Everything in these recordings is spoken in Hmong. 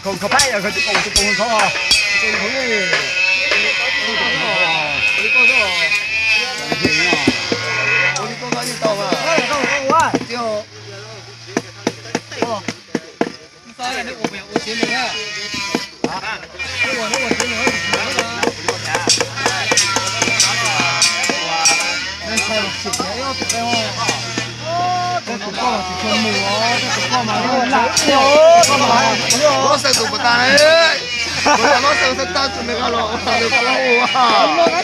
Khov phab yog khov tus koom khov. Lov xaws tus puas tas, puas tas lov xaws xaws tau tus me ko los ua tas tus pab ua.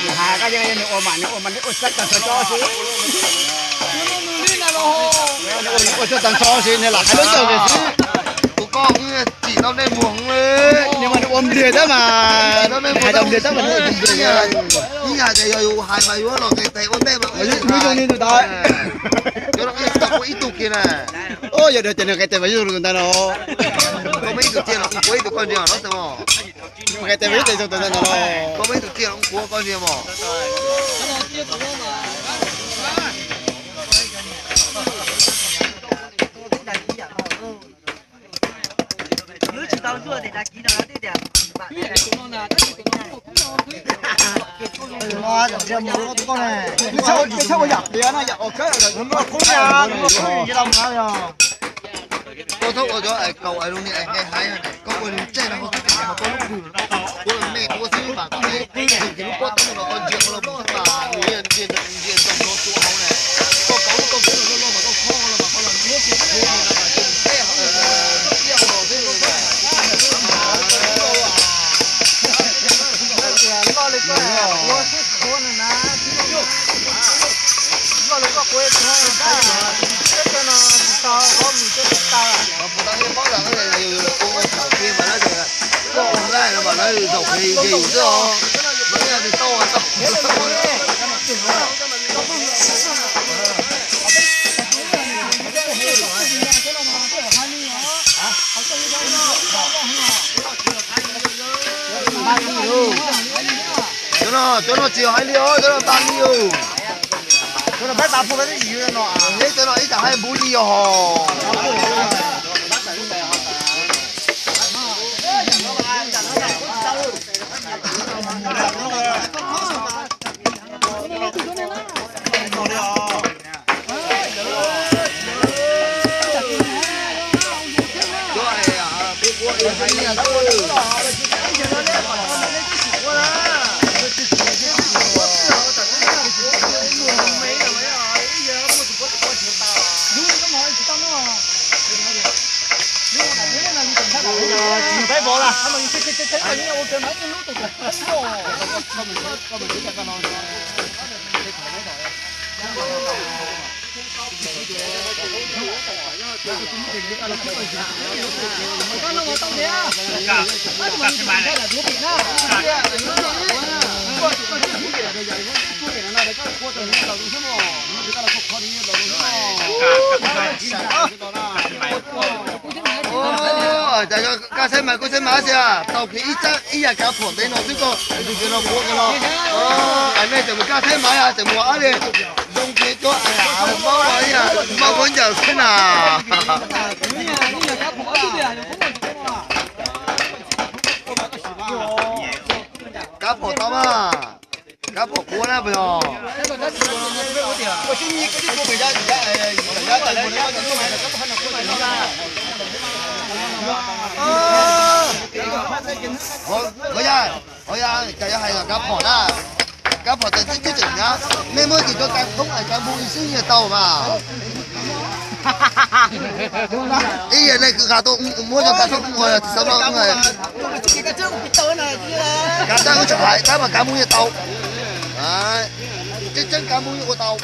Nws has koj yeej nws ua mas nws ua mas nws ua txawj tag nrho xwb. Nws ua txawj tag nrho xwb, nws lam hais lub ntawd xwb. Tus koj tsim tau nej muag li. Nws mas nws ua npliag tab mas, hais tau npliag tab mas nws ua npliag. Ib yam tias yog yus hais mas yuav los qis tes ua ntej mas ua zoo li tus ntawd. Yuav los qis tes ua ib tug kiag na. Yog tias nws qis tes mas yuav zoo li tus ntawd no. Koj muaj ib tug tiag los kuv ua ib tug koj ntsia no. Nws qis tes mas yuav tes zoo tus ntawd no. Koj muaj ib tug tiag los kuv ua koj ntsia mos. Koj txhob ua cov kaus zoo li nqe haib, koj ua nws tseg no, koj lub kws ua me ua xwb mas koj ua lub pob tawb no koj ntsia koj los mus mas nws ntsia ntsia ntsia ntsia ntsia ntsia ntsia hauv na. Koj kaus lub koj xwb los loj loj mas koj khob los mas koj los ntsia ntsia ntsia ntsia hauv na. Cov no, cov no tsis yog hais li os, cov no tas li os. Cov no pab tas pub pab twb yim no, cov no ib tsam hais npub li os. Kaj thaib mas kuj thaib mas xwb, tau kiag ib txab ib yam kav phom ntev no xwb koj tus kiag no kuv kiag no. Nej tseem mus kaj thaib mas tseem mus ab li zoo kiag Koj, Hmoob, Hmoob muab ncaws xwb na. Kab phom tau mas. Kab phom qub na puas yog? Ov, ov, yog, ov, yog, cas yuav hais kab phom na. Kab phom txawm txij tseem na, mej muab kis rau kab thoob es kab npoo ib xwb nyiaj tau mas. Ib yam nej kwv nqa tuaj muab rau kab thoob ua tsis txhob no. Kab tab wb tseem hais tab mas kab npoo nyiaj tau. Tseeb tseeb kab npoo nyiaj ua tau.